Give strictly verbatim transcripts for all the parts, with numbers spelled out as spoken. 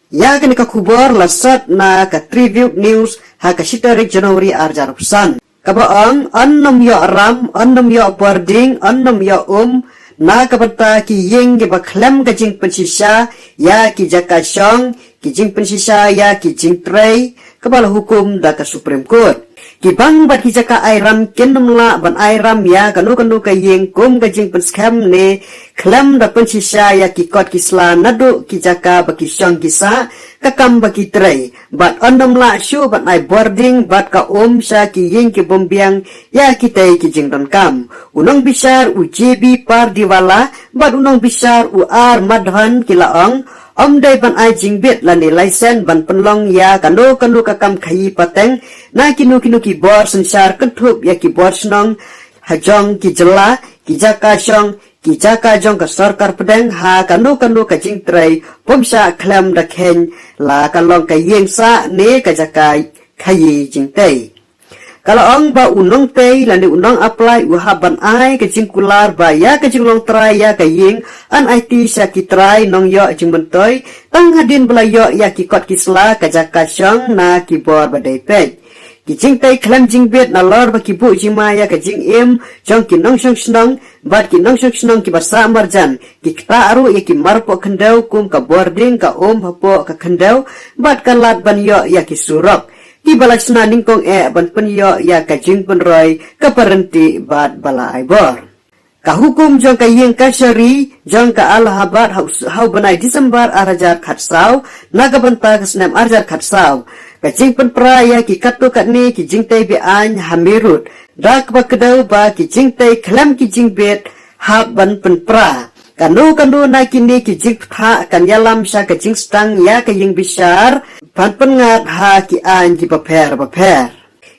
Ïa kane ka khubor la sot na ka Tribute News ha ka shi tarik January ar hajar arphew san. Kaba ong, yn nym ïoh ram, yn nym ïoh bording, yn nym ïoh um, na ka bynta ki ïing kiba khlem ka jingpynshisha ïa ki jaka shong, ki jingpynshisha ïa ki jingtrei, kaba la hukum da ka Supreme Court. Ki bank bad ki jaka ai ram kin nym lah ban ai ram ïa kano kano ka ïing kum ka jingpynskhem ne khlem da pynshisha ïa ki kot ki sla naduh ki jaka ba ki shong ki sah, ka kam ba ki trei. Bad yn nym lah shuh ban ai bording bad ka um sha ki ïing ki bym biang ïa kitei ki jingdonkam. U nongbishar u J B Pardiwala bad u nongbishar u R Madhavan ki la ong, ym dei ban ai jingbit lane license ban pynlong ïa kano kano ka kam khaïi pateng na kino kino ki bor synshar kynthup ïa ki bor shnong hajrong ki jylla, ki jaka shong, ki jaka jong ka sorkar pdeng ha kano kano ka jingtrei bym shah khlem da kheiñ, la ka long ka ïing sah ne ka jaka khaïi jingtei. Ka la ong ba u nongtei lane u nong apply u hap ban ai ka jingkular ba ïa ka jinglong trai ïa ka ïing yn aiti sha ki trai nongïoh jingmyntoi tang hadien ba la ïoh ïa ki kot ki sla, ka jaka shong na ki bor ba dei peit. Ki jingtei khlem jingbit nalor ba ki buh jingma ïa ka jingim jong ki nongshong shnong bad ki nongshong shnong kiba sah marjan, ki ktah ruh ïa ki marpoh khyndew kum ka bording, ka um hapoh ka khyndew bad ka lad ban ïoh ïa ki surok, kiba la shna nyngkong eh ban pynïoh ïa ka jingpynroi kaba ryntih bad ba la ai bor. Ka hukum jong ka ïing kashari jong ka Allahabad ha u, ha u bnai December ar hajar khatsaw na ka bynta ka snem ar hajar khatsaw, ka jingpynpra ïa ki katto katne ki jingtei be-aiñ ha Meerut, da kaba kdew ba ki jingtei khlem ki jingbit hap ban pynpra. Kano kano na kine ki jingpynthah kan ïalam sha ka jingstang ïa ka ïing bishar ban pynngat ha ki aiñ kiba pher bapher.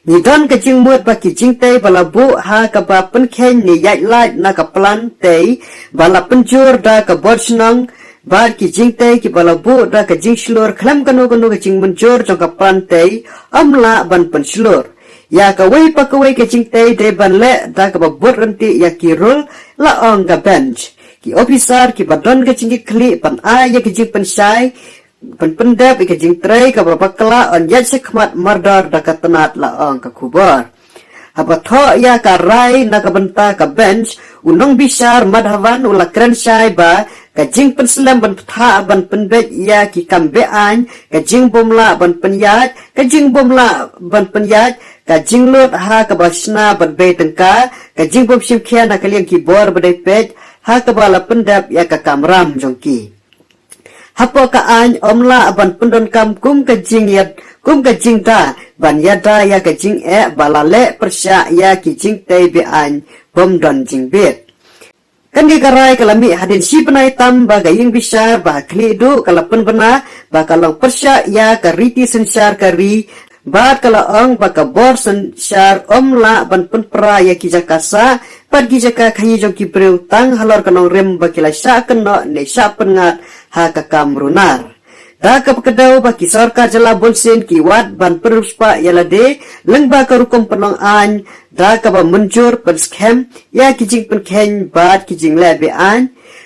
Ngi don ka jingmut ba ki jingtei ba la buh ha kaba pynkheiñ ne ïaid lait na ka plan tei ba la pynjur da ka bor shnong bad ki jingtei kiba la buh da ka jingshlur khlem kano kano ka jingmynjur jong ka plan tei ym lah ban pynshlur. Ïa kawei pa kawei ka jingtei dei ban leh da kaba bud ryntih ïa ki rule, la ong ka bench. Ki ophisar kiba don ka jingkitkhlieh ban ai ïa ka jingpynshai ban pyndep ïa ka jingtrei kaba bakla yn ïaid shakhmat mardor da ka tnat, la ong ka khubor. Haba thoh ïa ka rai na ka bynta ka bench, u nongbishar Madhavan u la kren shai ba ka jingpynslem ban pynthah ban pynbeit ïa ki kam be-aiñ, ka jingbymlah ban pynïaid, ka jingbymlah ban pynïaid, ka jinglut ha kaba shna ban bei tyngka, ka jingbym shim khia na ka liang ki bor ba dei peit ha kaba la pyndep ïa ka kamram jong ki. Hapoh ka aiñ ym lah ban pyndonkam kum ka jingïada, kum ka jingda ban ïada ïa ka jingeh ba la leh pyrshah ïa ki jingtei be-aiñ bym don jingbit. Kane ka rai ka la mih hadien shi bnai tam ba ka ïing bishar ba ha khlieh duh ka la pynbna ba ka long pyrshah ïa ka riti synshar ka ri, bad ka la ong ba ka bor synshar ym lah ban pynpra ïa ki jaka sah bad ki jaka khaïi jong ki briew tang halor ka nongrim ba ki la shah kynnoh ne shah pynngat ha ka kam runar. Da kaba kdew ba ki sorkar jylla bunsien ki wad ban pynriewspah ïa lade lyngba ka rukom pynlong aiñ da kaba mynjur pynskhem ïa ki jingpynkheiñ bad ki jingleh be-aiñ,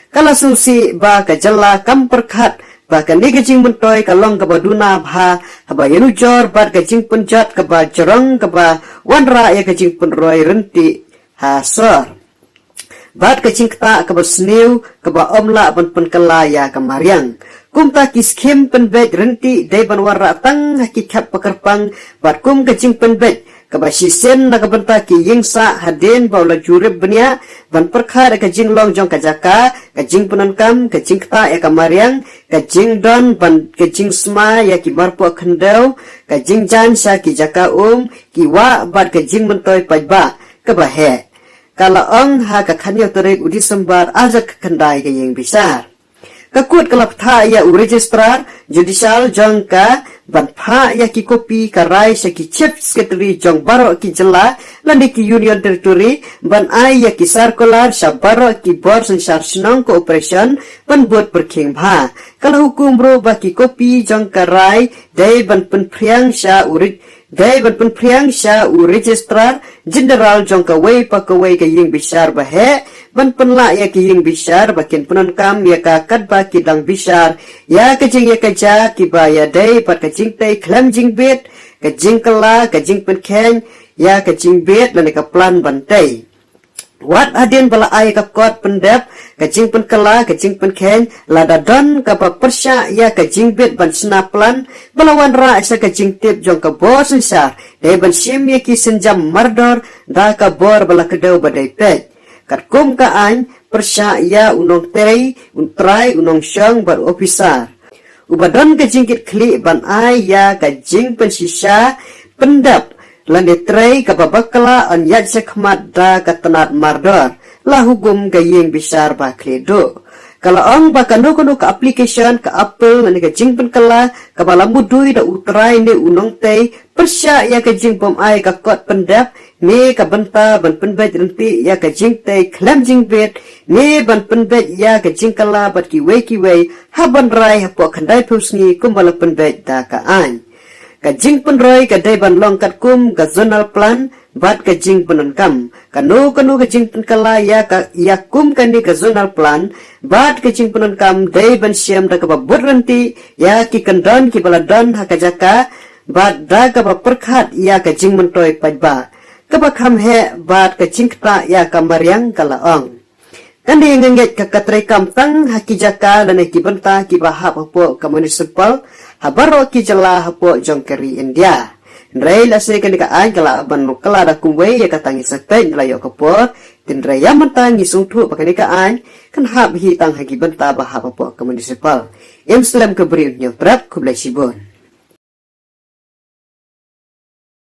ka la sngewsih ba ka jylla kam pyrkhat ba kane ka jingmyntoi ka long kaba duna bha haba ïanujor bad ka jingpynjot kaba jrong kaba wanrah ïa ka jingpynroi ryntih ha sor bad ka jingktah kaba sniew kaba ym lah ban pynkylla ïa ka mariang. Kumta ki skhim pynbeit ryntih dei ban wanrah tang ha ki khep ba kyrpang bad kum ka jingpynbeit kaba shisien na ka bynta ki ïing sah hadien ba u la jurip bniah ban pyrkhat ïa ka jinglong jong ka jaka, ka jingpyndonkam, ka jingktah ïa ka mariang, ka jingdon bad ka jingsma ïa ki marpoh khyndew, ka jingjan sha ki jaka um, ki wah bad ka jingmyntoi paidbah kaba heh. Ka la ong ha ka khathynñiew tarik u December ar hajar khyndai ka ïing bishar. Ka kut ka la pynthah ïa u Registrar Judicial jong ka ban phah ïa ki kopi ka rai sha ki Chief Secretary jong baroh ki jylla lane ki Union Territory ban ai ïa ki circular sha baroh ki bor synshar shnong, corporation ban bud pyrkhing bha. Ka la hukum ruh ba ki kopi jong ka rai dei ban pynphriang sha u Re- Dei ban pynphriang sha u Registrar General jong kawei pa kawei ka ïing bishar ba heh ban pynlah ïa ka ïing bishar ba kin pyndonkam ïa ka katba ki dang bishar ïa ka jingïakajia kiba ïadei bad ka jingtei khlem jingbit, ka jingkylla, ka jingpynkheiñ ïa ka jingbit lane ka plan ban tei. Wat hadien ba la ai ka kot pyndep, ka jingpynkylla, ka jingpynkheiñ, lada don kaba pyrshah ïa ka jingbit ban shna plan ba la wanrah sha ka jingtip jong ka bor synshar, dei ban shim ïa ki sienjam mardor da ka bor ba la kdew ba dei peit. Katkum ka aiñ, pyrshah ïa u nongtrei, u trai, u nongshong bad u ophisar. Uba don ka jingkitkhlieh ban ai ïa ka jingpynshisha pyndep lane trei kaba bakla yn ïaid shakhmat da ka tnat mardor, la hukum ka ïing bishar ba khlieh duh. Ka la ong ba kano kano ka application, ka appeal lane ka jingpynkylla kaba la mudui da u trai ne u nongtei pyrshah ïa ka jingbym ai ka kot pyndep ne ka bynta ban pynbeit ryntih ïa ka jingtei khlem jingbit ne ban pynbeit ïa ka jingkylla bad kiwei kiwei hap ban rai hapoh khyndaiphew sngi kumba la pynbeit da ka aiñ. Ka jingpynroi ka dei ban long katkum ka zonal plan bad ka jingpyndonkam. Kano kano ka jingpynkylla ïa ka, ïa kum kane ka zonal plan bad ka jingpyndonkam dei ban shem da kaba bud ryntih ïa ki kyndon kiba la don ha ka jaka bad da kaba pyrkhat ïa ka jingmyntoi paidbah, kaba kham heh bad ka jingktah ïa ka mariang, ka la ong. Kane nga ngeit ka, ka treikam tang ha ki jaka lane ki bynta kiba hap hapoh ka municipal ha baroh ki jylla hapoh jong ka ri India. Hynrei lehse kane ka aiñ ka lah ban kylla da kumwei ïa ka tang ïa sa peit, la ïoh ka por. Hynrei ïa mynta ngi sngewthuh ba kane ka aiñ kan hap hi tang ha ki bynta ba hap hapoh ka municipal. Im slem ka briew, ñiew trep, khublei shibun.